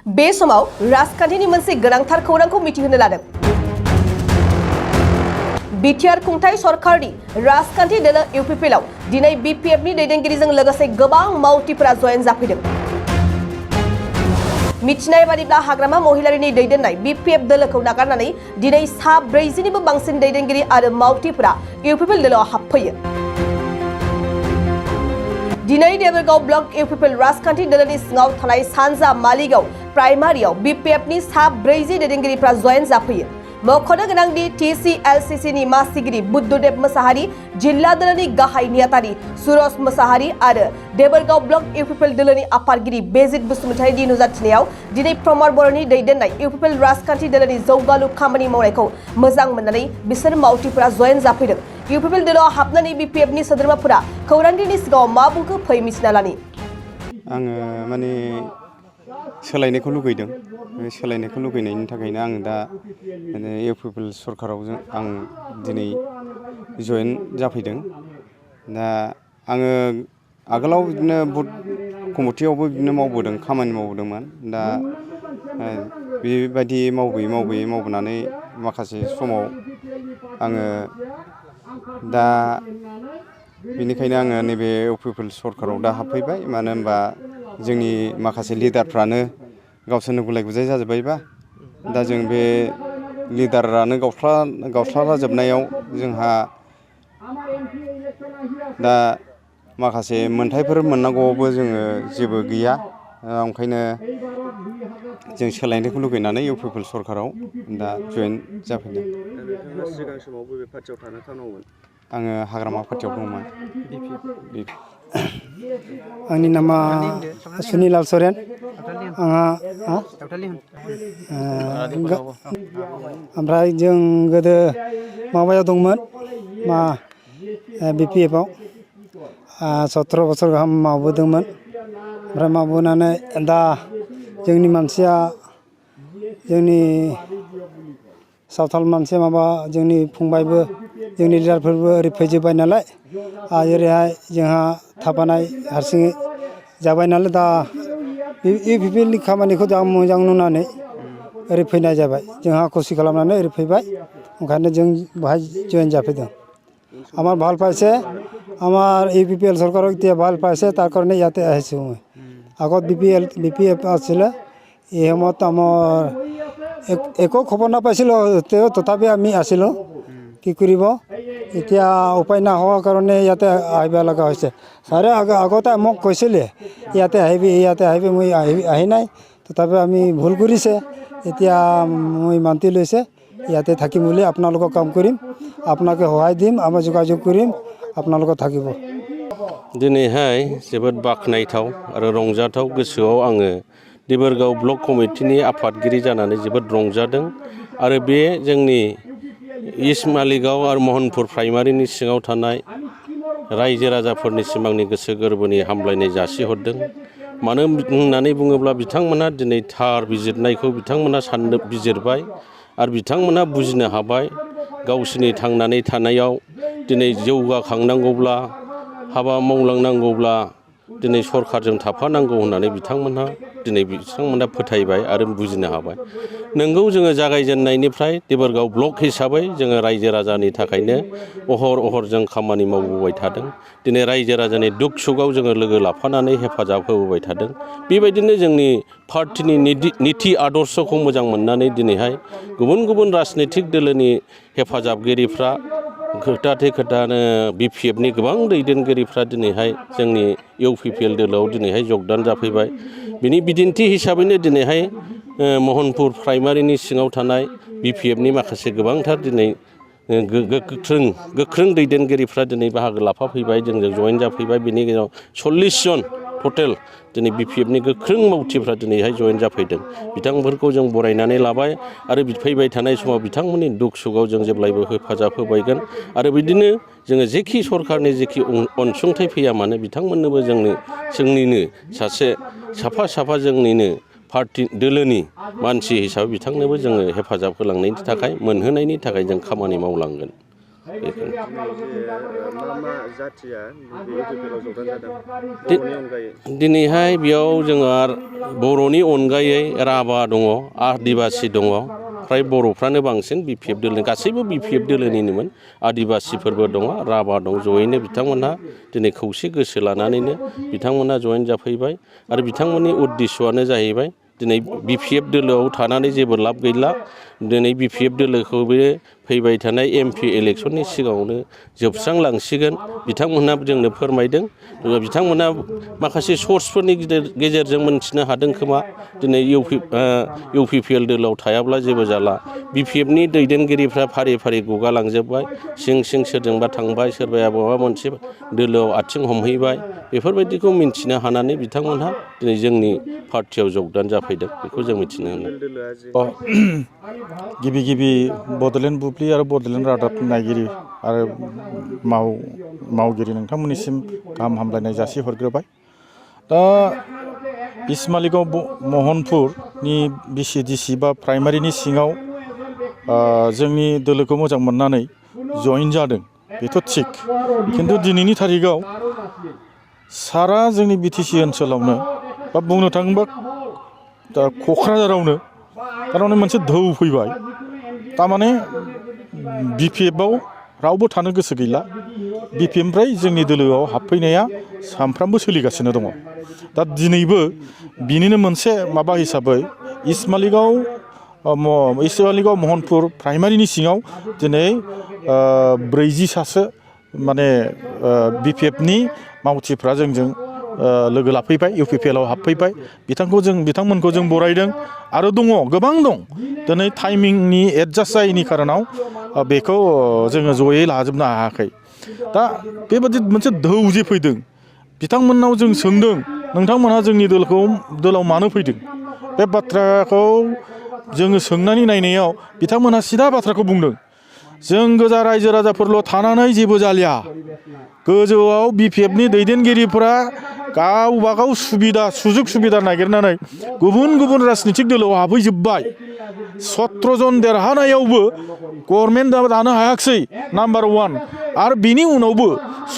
बे समाव राजखान्थिनि मोनसे गोनांथार खौरांखौ मिथिहोनो लादों। बिटिआर खुंथाय सरकारनि राजखान्थि दोलो इउपिपिएलआव दिनै बिपिएफनि दैदेनगिरिजों लोगोसे गोबां मावथिफोरा जयेन जाफैदों। मिथिनाय बादिब्ला हाग्रामा महिलारिनि दैदेननाय बिपिएफ दोलोखौ नागारनानै दिनै सा 40निबो बांसिन दैदेनगिरि आरो मावथिफोरा इउपिपिएल दोलोआव हाबफैयो। दिनै देबरगाव ब्लक इउपिपिएल राजखान्थि दोलोनि सिङाव थानाय सानजा मालिगाव प्राइमारियाव बिपिएफनि सा 40 दैदेनगिरिफ्रा जयेन जाफैयो। मख'नो गोनांदि टिसिएलसिसिनि मासिगिरि बुद्धदेब मोसाहारि, जिल्ला दोलोनि गाहाय नेहाथारि सुरज मोसाहारि आरो देबरगाव ब्लक इउपिपिएल दोलोनि आफादगिरि बेजित बसुमतारिनि नुजाथिनायाव दिनै प्रमद बर'नि दैदेननाय इउपिपिएल राजखान्थि दोलोनि जौगालु खामानि मावनायखौ मोजां मोननानै बिसोर मावथिफोरा जयेन जाफैदों। इउपिपिएल दोलोआव हाबनानै बिपिएफनि सोद्रोमाफोरा खौरांगिरिनि सिगाङाव मा बुंखो फै मिथिना लानि। आङो माने सोलायनायखौ लुगैदों। बे सोलायनायखौ लुगैनायनि थाखायनो आं दा इउपिपिएल सरकाराव आं दिनै जयेन जाफैदों। दा आङो आगोलाव बिदिनो बुथ कमिटियावबो बिदिनो मावबोदों, खामानि मावबोदोंमोन। दा बेबायदि मावबोनानै माखासे समाव आङो दा बेनिखायनो आङो नैबे इउपिपिएल सरकाराव दा हाबफैबाय। मानो होनबा जोंनि माखासे लिडारफ्रानो गावसोरनो गुलाय गुजाय जाजोब्बायबा, दा जों बे लिडारानो गावस्राला जोबनायाव जोंहा दा माखासे मोनथायफोर मोननांगौआवबो जोङो जेबो गैया। ओंखायनो जों सोलायनायखौ लुगैनानै इउपिपिएल सरकाराव दा जयेन जाफैदों। नोंथाङा सिगां समाव बबे पार्टियाव थानो खामानिमोन? आङो हाग्रामा पार्टियाव दंमोन। आंनि नामा सुनिलाल सरेन। ओमफ्राय जों गोदो माबायाव दंमोन बिपिएफआव 17 बोसोर गाहाम मावबोदोंमोन। ओमफ्राय मावबोनानै दा जोंनि मानसिया जोंनि सावथाल मानसिया जोंनि फंबायबो जोंनि लिडारफोरबो ओरै फैजोब्बाय नालाय, ओरैहाय जोंहा थाफानाय हारसिङै जाबाय नालाय, दा इउपिपिएलनि खामानिखौ जा मोजां नुनानै ओरै फैनाय जाबाय। जोंहा खुसि खालामनानै ओरै फैबाय। ओंखायनो जों बाहाय जयेन जाफैदों। আমার ভাল পাইছে, আমার ইউপিপিএল সরকারক এতিয়া ভাল পাইছে, তাৰ কাৰণে ইয়াতে আহিছোঁ মই। আগত বিপিএফ আছিলে, এই সময়ত আমাৰ একো খবৰ নাপাইছিলোঁ, তথাপি আমি আছিলোঁ। কি কৰিব এতিয়া উপায় নোহোৱাৰ কাৰণে ইয়াতে আহিব লগা হৈছে। ছাৰে আগতে মোক কৈছিলে ইয়াতে আহিবি, মই আহি নাই। তথাপি আমি ভুল কৰিছে, এতিয়া মই মান্তি লৈছে ইয়াতে থাকিম বুলি। আপোনালোকক কাম কৰিম, আপোনাকে সহায় দিম, আমি যোগাযোগ কৰিম, আপোনালোকক থাকিব। दिनैहाय जोबोद बाख्नायथाव आरो रंजाथाव गोसोआव आङो देबरगाव ब्लक कमिटिनि आफादगिरि जानानै जोबोद रंजादों। आरो बे जोंनि इस्ट मालिगाव आरो महनपुर प्राइमारिनि सिङाव थानाय रायजो राजाफोरनि सिमांनि गोसो गोरबोनि हामलायनाय जासिहरदों। मानो होननानै बुङोब्ला बिथांमोना दिनै थार बिजिरनायखौ बिथांमोना बिजिरबाय आरो बिथांमोना बुजिनो हाबाय। गावसोरनि थांनानै थानायाव दिनै जौगाखांनांगौब्ला, हाबा मावलांनांगौब्ला दिनै सरकारजों थाफानांगौ होननानै बिथांमोना फोथायबाय आरो बुजिनो हाबाय। नोंगौ, जोङो जागायजेननायनिफ्राय देबरगाव ब्लक हिसाबै जोङो रायजो राजानि थाखायनो अहर जों खामानि मावबोबाय थादों। दिनै रायजो राजानि दुख सुखआव जोङो लोगो लाफानानै हेफाजाब होबोबाय थादों। बेबायदिनो जोंनि पार्टिनि निति आदर्शखौ मोजां मोननानै दिनैहाय गुबुन गुबुन राजनितिक दोलोनि हेफाजाबगिरिफ्रा खोथानो बिपिएफनि गोबां दैदेनगिरिफ्रा दिनैहाय जोंनि इउपिपिएल दोलोआव दिनैहाय जगदान जाफैबाय। बिनि बिदिन्थि हिसाबैनो दिनैहाय महनपुर प्राइमारिनि सिङाव थानाय बिपिएफनि माखासे गोबांथार दिनै गोख्रों दैदेनगिरिफ्रा दिनै बाहागो लाफाफैबाय, जोंजों जयेन जाफैबाय। बिनि गेजेराव 40 जन टटेल दिनै बिपिएफनि गोख्रों मावथिफ्रा दिनैहाय जयेन जाफैदों। बिथांमोनखौ जों बरायनानै लाबाय आरो फैबाय थानाय समाव बिथांमोननि दुख सुखआव जों जेब्लायबो हेफाजाब होबायगोन। आरो बिदिनो जोङो जेखि सरकारनि जेखि अनसुंथाइ फैया मानो बिथांमोननोबो जोंनिनो साफा जोंनिनो पार्टि दोलोनि मानसि हिसाबै बिथांनोबो जोङो हेफाजाब होलांनायनि थाखाय, मोनहोनायनि थाखाय जों खामानि मावलांगोन। दिनैहाय बेयाव जोंहा बर'नि अनगायै राभा दङ, आदिबासि दङ, फ्राय बर'फ्रानो बांसिन BPF दोलो, गासैबो BPF दोलोनिनोमोन, आदिबासिफोरबो दङ, राभा दं, जयैनो बिथांमोनहा दिनै खौसे गोसो लानानैनो बिथांमोनहा जयेन जाफैबाय आरो बिथांमोननि उद्देस्यआनो जाहैबाय दिनै BPF दोलोआव थानानै जेबो लाब गैला, दिनै BPF दोलोखौ बे फैबाय थानाय MP इलेक्सननि सिगाङावनो जोबस्रांलांसिगोन बिथांमोनहा जोंनो फोरमायदों। बिथांमोनहा माखासे सर्सफोरनि गेजेरजों मोनथिनो हादों खोमा दिनै UPPL दोलोआव थायाब्ला जेबो जाला। BPFनि दैदेनगिरिफ्रा फारि फारि गुगालांजोब्बाय, सिं सिं सोरजोंबा थांबाय, सोरबाया बबेबा मोनसे दोलोआव आथिं हमहैबाय, बेफोरबायदिखौ मिन्थिनो हानानै बिथांमोनहा दिनै जोंनि पार्टियाव जगदान जाफैदों, बेखौ जों मिथिनो मोनो। गिबि बड'लेण्ड बुब्लि आरो बड'लेण्ड रादाब नायगिरि आरो मावगिरि नोंथांमोननिसिम गाहाम हामलायनाय जासिहरग्रोबाय। दा इस्मालिगाव महनपुरनि BCDC बा प्राइमारिनि सिङाव जोंनि दोलोखौ मोजां मोननानै जइन जादों, बेथ' थिग। खिन्थु दिनैनि थारिखआव सारा जोंनि BTC ओनसोलावनो बा बुंनो थाङोबा दा क'क्राझारावनो थारमाने मोनसे धौ फैबाय, थारमाने BPFआव रावबो थानो गोसो गैला। BPFनिफ्राय जोंनि दोलोआव हाबफैनाया सानफ्रामबो सोलिगासिनो दङ। दा दिनैबो बिनिनो मोनसे माबा हिसाबै इस्मालिगाव महनपुर प्राइमारिनि सिङाव दिनै 40 सासो माने BPFनि मावथिफ्रा जोंजों लोगो लाफैबाय, UPPLआव हाबफैबाय। बिथांमोनखौ जों बरायदों आरो दङ, गोबां दं। दिनै टाइमिंनि एडजास्ट जायैनि खारनाव बेखौ जोङो जयै लाजोबनो हायाखै। दा बेबादि मोनसे धौ जे फैदों, बिथांमोननाव जों सोंदों नोंथांमोनहा जोंनि दोलोआव मानो फैदों? बे बाथ्राखौ जोङो सोंनानै नायनायाव बिथांमोनहा सिदा बाथ्राखौ बुंदों, जों गोजा रायजो राजाफोरल' थानानै जेबो जालिया, गोजौआव BPFनि दैदेनगिरिफोरा गावबागाव सुजुग सुबिदा नागिरनानै गुबुन गुबुन राजनितिक दोलोआव हाबहैजोब्बाय। 17 जन देरहानायावबो गभर्नमेन्ट दानो हायाखिसै, नाम्बार 1। आरो बिनि उनावबो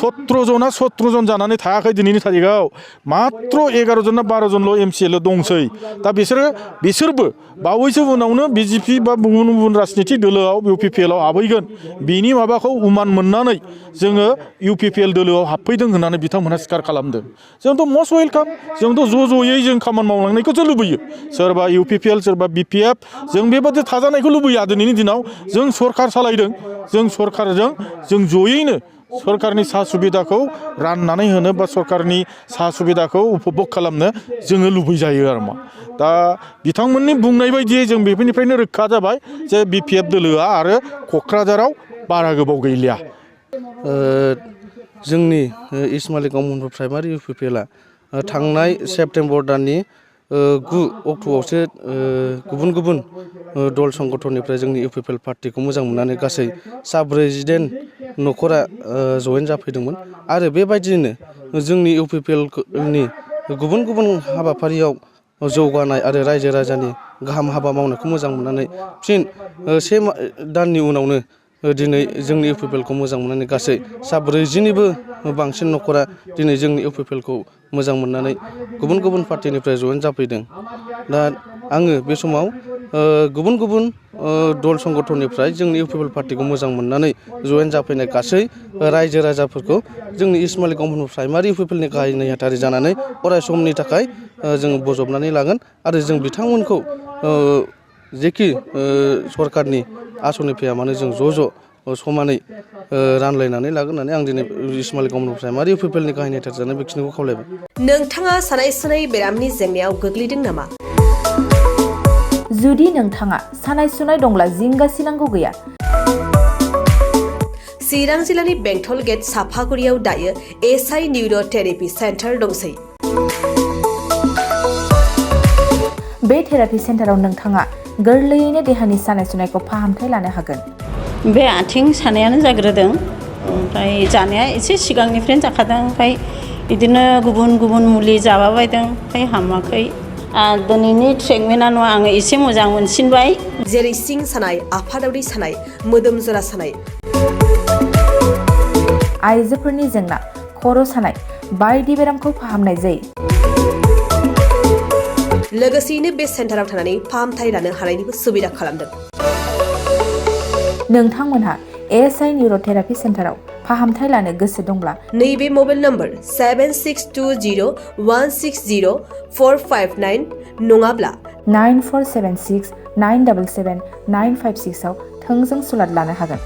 17 जन जानानै थायाखै दिनैनि थारिखआव, मात्र 11 जन ना 12 जनल' MCL दंसै। दा बिसोरबो बावैसो उनावनो BJP बा गुबुन गुबुन राजनितिक दोलोआव UPPLआव हाबहैगोन, बिनि माबाखौ उमान मोननानै जोङो UPPL दोलोआव हाबफैदों होननानै बिथांमोनहा स्वीकार खालामदों। जोंथ' मस्ट वेलकाम, जोंथ' ज'यै जों खामानि मावलांनायखौसो लुबैयो। सोरबा UPPL, सोरबा BPF, जों बेबादि थाजानायखौ लुबैया। दिनैनि दिनाव जों सरकार सालायदों, जों सरकारजों जों ज'यैनो सरकारनि सा सुबिदाखौ राननानै होनो बा सरकारनि सा सुबिदाखौ उपभग खालामनो जोङो लुबैजायो आरो मा। दा बिथांमोननि बुंनाय बायदियै जों बेफोरनिफ्रायनो रोखा जाबाय जे BPF दोलोआ आरो क'क्राझाराव बारा गोबाव गैलिया। जोंनि इस्मालिगाव महनपुर प्राइमारि UPPLआ थांनाय सेप्तेम्बर दाननि 9 अक्ट'आवसो गुबुन गुबुन दल संगठननिफ्राय जोंनि UPPL पार्टिखौ मोजां मोननानै गासै सा 40 न'खरा जयेन जाफैदोंमोन। आरो बेबायदिनो जोंनि UPPLनि गुबुन गुबुन हाबाफारियाव जौगानाय आरो रायजो राजानि गाहाम हाबा मावनायखौ मोजां मोननानै फिन 1 दाननि उनावनो दिनै जोंनि UPPLखौ मोजां मोननानै गासै सा 40निबो बांसिन न'खरा दिनै जोंनि UPPLखौ मोजां मोननानै गुबुन गुबुन पार्टिनिफ्राय जयेन जाफैदों। दा आङो बे समाव गुबुन गुबुन दल संगठननिफ्राय जोंनि UPPL पार्टिखौ मोजां मोननानै जयेन जाफैनाय गासै रायजो राजाफोरखौ जोंनि इस्मालिगाव महनपुर प्राइमारि UPPLनि गाहाय नेहाथारि जानानै अराय समनि थाखाय जोङो बजबनानै लागोन आरो जों बिथांमोनखौ जेखि सरकारनि आसनि फैया मानो जों ज' समानै रानलायनानै लागोन होननानै आं दिनै इस्मालिगाव महनपुर प्राइमारि UPPLनि गाहाय नेहाथारि जानानै बेखिनिखौ खावलायबाय। नोंथाङा सानाय सुनाय बेरामनि जेंनायाव गोग्लैदों नामा? जुदि नोंथाङा सानाय सुनाय दंब्ला जिंगा सिनांगौ गैया। चिरां जिल्लानि बेंटल गेट साफागुरियाव दायो SI निउर' थेरापि सेन्टार दंसै। बे थेरापि सेन्टाराव नोंथाङा गोरलैयैनो देहानि सानाय सुनायखौ फाहामथाय लानो हागोन। बे आथिं सानायानो जाग्रोदों, ओमफ्राय जानाया एसे सिगांनिफ्रायनो जाखादों, ओमफ्राय बिदिनो गुबुन गुबुन मुलि जाबाबायदों, ओमफ्राय हामाखै। दिनैनि ट्रिटमेन्टआनो आङो एसे मोजां मोनसिनबाय। जेरै सिं सानाय, आफादावरि सानाय, मोदोम जरा सानाय। आइजोफोरनि जेंना, खर' सानाय बायदि बेरामखौ फाहामनाय जायो। लोगोसेयैनो बे सेन्टाराव थानानै फाहामथाय लानो हानायनिबो सुबिदा खालामदों। नोंथांमोनहा एएसआइ निउर'थेरापि सेन्टाराव फाहामथाय लानो गोसो दंब्ला नैबे मबाइल नम्बर 7620160459 नङाब्ला 9476977956 आव थोंजों सुलाद लानो हागोन।